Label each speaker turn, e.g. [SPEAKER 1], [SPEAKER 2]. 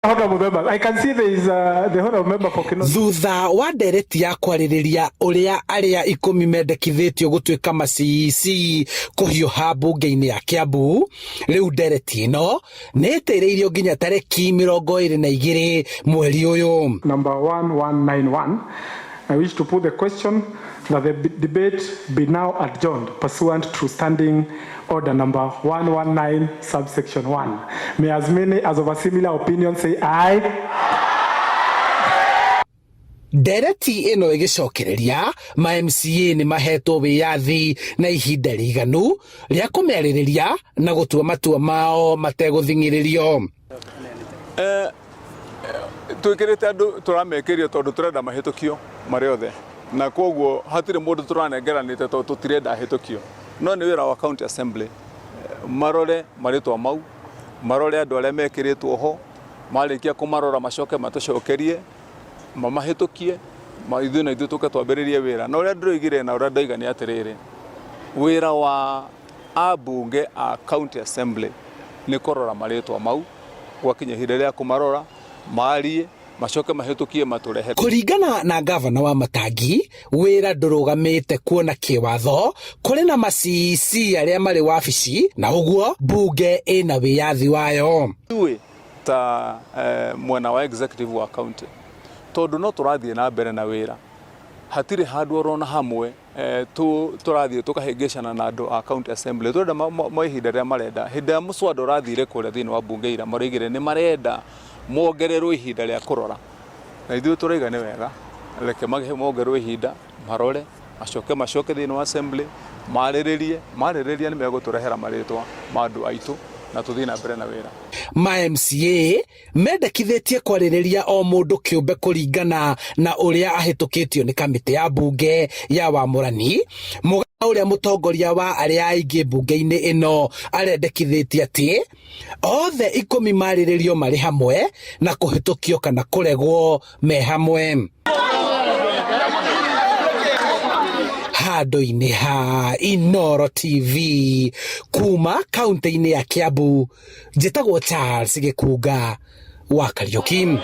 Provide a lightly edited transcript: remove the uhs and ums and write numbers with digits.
[SPEAKER 1] Honorable member, I can see there is the honorable member for Kinoni.
[SPEAKER 2] Thutha wa ndereti ya kwarĩrĩria ũrĩa arĩa ikũmi mendekithĩtio gũtuĩka ma CEC kũhiũha mbunge-inĩ ya Kiambu, rĩu ndereti ĩno nĩ ĩtĩrĩirio nginya tarĩki 22 mweri ũyũ.
[SPEAKER 1] Number 1191. I wish to put the question that the debate be now adjourned pursuant to standing order number 119 subsection 1. May as many as of a similar opinion say aye.
[SPEAKER 2] Ndereti ĩno ĩgĩcokereria, ma MCA nĩ mahetwo wĩyathi na ihinda rĩiganu rĩa kũmĩarĩrĩria na gũtua matua mao mategũthing'ĩrĩrio.
[SPEAKER 3] Twĩkĩrĩte andũ tũramekĩria tondũ tũrenda mahĩtũkio marĩ othe, na koguo hatirĩ mũndũ tũranengeranĩte tondũ tũtirenda ahĩtũkio, no nĩ wĩra wa county assembly marore marĩtwa mau, marore andũ arĩa mekĩrĩtwo ho, marĩkia kũmarora macoke matũcokerie mamahĩtũkie, ithuĩ na ithuĩ tũke twambĩrĩrie wĩra. Na ũrĩa ndĩroigire na ũrĩa ndoiga nĩ atĩrĩrĩ, wĩra wa ambunge a county assembly nĩ kũrora marĩtwa mau, gwakinya ihinda rĩa kũmarora marie, macoke mahĩtũkie matũrehe.
[SPEAKER 2] Kũringana na gavana wa Matangi, wĩra ndũrũgamĩte kuona kĩwatho kũrĩ na ma CEC arĩa marĩ wabici na ũguo mbunge ĩna wĩyathi wayo.
[SPEAKER 3] Ithuĩ ta mwena wa executive wa county, tondũ no tũrathiĩ na mbere na wĩra, hatirĩ handũ orona hamwe tũrathiĩ tũkahĩngĩcana na andũ a county assembly. Tũrenda mo ihinda rĩrĩa marenda. Hĩndĩ ĩrĩa mũswada ũrathire kũrĩa thĩinĩ wa mbunge ira, maroigire nĩ marenda mongererwo ihinda rĩa kũrora, na ithuĩ tũraiga nĩ wega, reke mongererwo ihinda marore, macoke macoke thĩinĩ wa assembly marĩrĩrie. Marĩrĩria nĩ megũtũrehera marĩtwa ma andũ aitũ na tũthiĩ na mbere na wĩra.
[SPEAKER 2] Ma MCA mendekithĩtie kwarĩrĩria o mũndũ kĩũmbe kũringana na ũrĩa ahĩtũkĩtio nĩ kamĩtĩ ya mbunge ya wamũrani. Mũga ũrĩa mũtongoria wa arĩa aingĩ mbunge-inĩ ĩno arendekithĩtie atĩ othe 10 marĩrĩrio marĩ hamwe na kũhĩtũkio kana kũregwo me hamwe. Handũ-inĩ ha Inooro TV kuma kaunti-inĩ ya Kiambu, njĩtagwo Charles Gĩkunga wa Kariũki.